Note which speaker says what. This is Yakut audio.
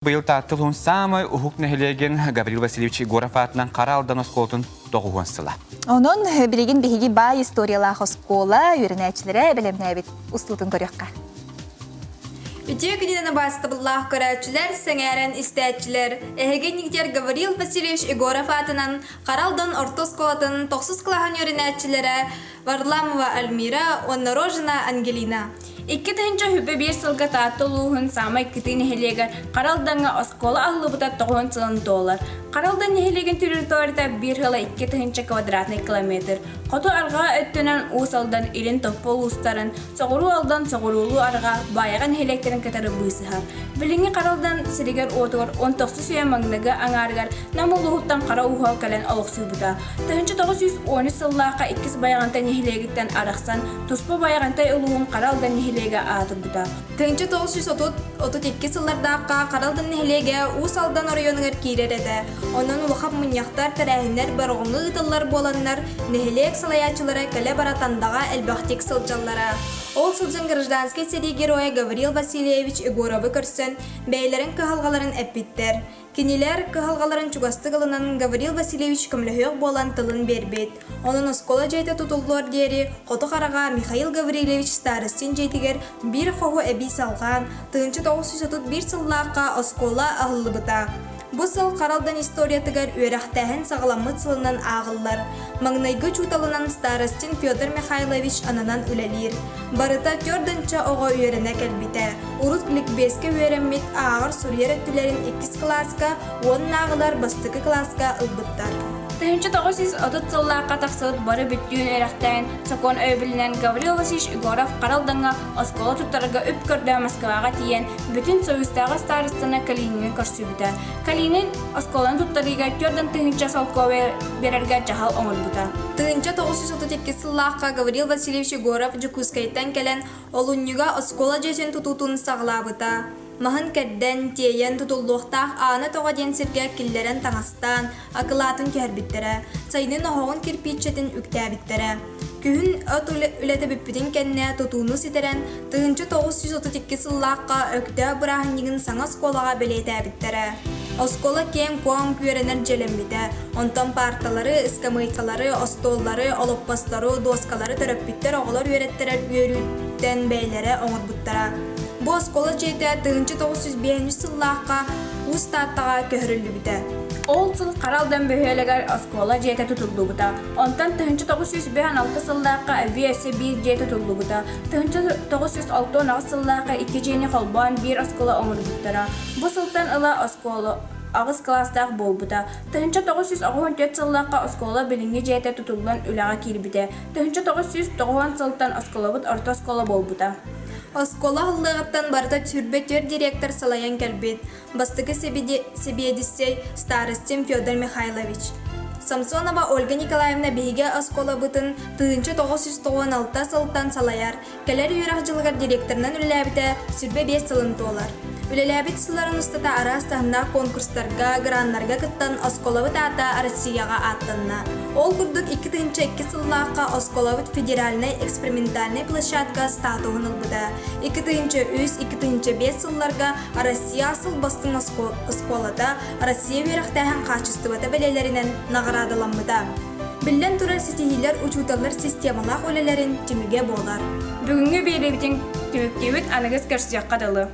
Speaker 1: Быйыл Таатта улууһун саамай уһук нэһилиэгин Гаврил Васильевич Егоров аатынан Хара Алдан оскуолатын тоҕуһуон сыла.
Speaker 2: Онон билигин биһиги баай историялаах оскуола үөрэнээччилэрэ бэлэмнээбит устуутун көрүөххэ.
Speaker 3: Үтүө күнүнэн убаастабыллаах көрөөччүлэр, сэҥээрэн истээччилэр, эһиги иннигитигэр Гаврил Васильевич Егоров аатынан Хара Алдан орто оскуолатын тохсус кылааһын үөрэнээччилэрэ Варламова Альмира уонна Рожина Ангелина.
Speaker 4: 2021 сылга Таатта улууһун саамай кытыы нэһилиэгэр Хара Алдаҥҥа оскуола аһыллыбыта тоҕуһун сылын туолар. Хара Алдан нэһилиэгин территорията биир ыла 2000 квадратнай километр. Хоту арҕаа өттүнэн Уус Алдан Илин Топпо улуустарын, Соҕуруу Алдан Соҕуруулуу-Арҕаа Баайаҕа нэһилиэктэрин кытары быысыһар. Билиҥҥи Хара Алдан сиригэр-уотугар 19 үйэ маҥнайгы аҥаарыгар Нам улууһуттан Хара Ууһа кэлэн олохсуйбута. 1913 сыллаахха Иккис Байаҕантай нэһилиэгиттэн арахсан, туспа Байаҕантай улууһун Хара Алдан нэһилиэгэ аатырбыта.
Speaker 3: 1930-32 сыллардаахха Хара Алдан нэһилиэгэ Уус Алдан оройуонугар киирэр этэ. Онон улахан мунньахтар, тэрээһиннэр Бороҕоҥҥо ыытыллар буоланнар, нэһилиэк салайааччылара кэлэ-бара Тандаҕа элбэхтик сылдьаллара. Ол сылдьан гражданскай сэрии геройа Гаврил Васильевич Егоровы көрсөн, бэйэлэрин кыһалҕаларын эппиттэр. Кинилэр кыһалҕаларын чугастык ылынан Гаврил Васильевич көмөлөһүөх буолан тылын биэрбит. Онон оскуола дьиэтэ тутуллуор диэри Хоту Хараҕа Михаил Гаврильевич Старостин дьиэтигэр биир хоһу эбии салҕаан, 1931 сыллаахха оскуола аһыллыбыта. Бу сыл Хара Алдан историятыгар үөрэхтээһин саҕаламмыт сылынан ааҕыллар. Маҥнайгы учууталынан Старостин Петр Михайлович ананан үлэлиир. Барыта төрдүнчэ оҕо үөрэнэ кэлбитэ. Урут ликбезкэ үөрэммит ааҕар-суруйар өттүлэрин иккис кылааска уоннааҕылар бастакы кылааска ылбыттар.
Speaker 4: 1930 сыллаахха тахсыбыт бары бүттүүн үөрэхтээн, сокуон өйөбүлүнэн Гаврил Васильевич Егоров Хара Алдаҥҥа оскуола туттарарга үп көрдөөн Москваҕа тиийэн, бүтүн Союзтааҕы старостаны Калинины көрсүбүтэ. Калинин оскуоланы туттарыыга 4 тыһыынча солкуобай биэрэргэ дьаһал оҥорбута.
Speaker 3: 1932 сыллаахха Гаврил Васильевич Егоров Дьокуускайтан кэлэн Олунньуга оскуола дьиэтин тутуутун саҕалаабыта. Маһын кэрдэн, тиэйэн тутуллуохтаах Аана Тоҕо диэн сиргэ киллэрэн таҥастаан, акылаатын түһэрбиттэрэ, сайынын оһоҕун кирпииччэтин үктээбиттэрэ. Күһүн от үлэтэ бүппүтүн кэннэ тутууну ситэрэн, 1932 сыллаахха Өктөөп бырааһынньыгын саҥа оскуолаҕа бэлиэтээбиттэрэ. Оскуола киэҥ-куоҥ үөрэнэр дьиэлэммитэ, онтон паарталары, ыскамыайкалары, остуоллары, олоппостору, дуоскалары төрөппүттэр оҕолор үөрэттэрэр үөрүүттэн бэйэлэрэ оҥорбуттара. Бу оскуола дьиэтэ 1905 сыллаахха Уус Тааттаҕа көһөрүллүбүтэ.
Speaker 4: Ол сыл Хара Алдан бөһүөлэгэр оскуола дьиэтэ тутуллубута. Онтон 1956 сыллаахха эбии өссө биир дьиэ тутуллубута. 1968 сыллаахха икки дьиэни холбоон биир оскуола оҥорбуттара. Бу сылтан ыла оскуола аҕыс кылаастаах буолбута. 1994 сыллаахха оскуола билиҥҥи дьиэтэ тутуллан үлэҕэ киирбитэ. 1990 сылтан оскуолабыт орто оскуола буолбута.
Speaker 3: Оскуола аһыллыаҕыттан барыта 24 директор салайан кэлбит. Бастакы сэбиэдиссэй Старостин Федор Михайлович. Самсонова Ольга Николаевна биһиги оскуолабытын 1996 сылтан салайар, Кэлэр үөрэх дьылыгар директорынан үлэлээбитэ 25 сылын туолар. Үлэлээбит сылларын устата араас таһымнаах конкурстарга, граннарга кыттан оскуолабыт аата Россияҕа ааттанна. Ол курдук 2002 сыллаахха оскуолабыт федеральнай экспериментальнай площадка статуһун ылбыта. 2003-2005 сылларга Россия сыл бастыҥ оскуолата Россия үөрэхтээһин хаачыстыбата бэлиэлэринэн наҕараадаламмыта. Биллэн турар ситиһиилэр учууталлар системалаах үлэлэрин түмүгэ буолар.
Speaker 4: Бүгүҥҥү биэриибитин түмүктүүбүт аныгыс көрсүөххэ дылы.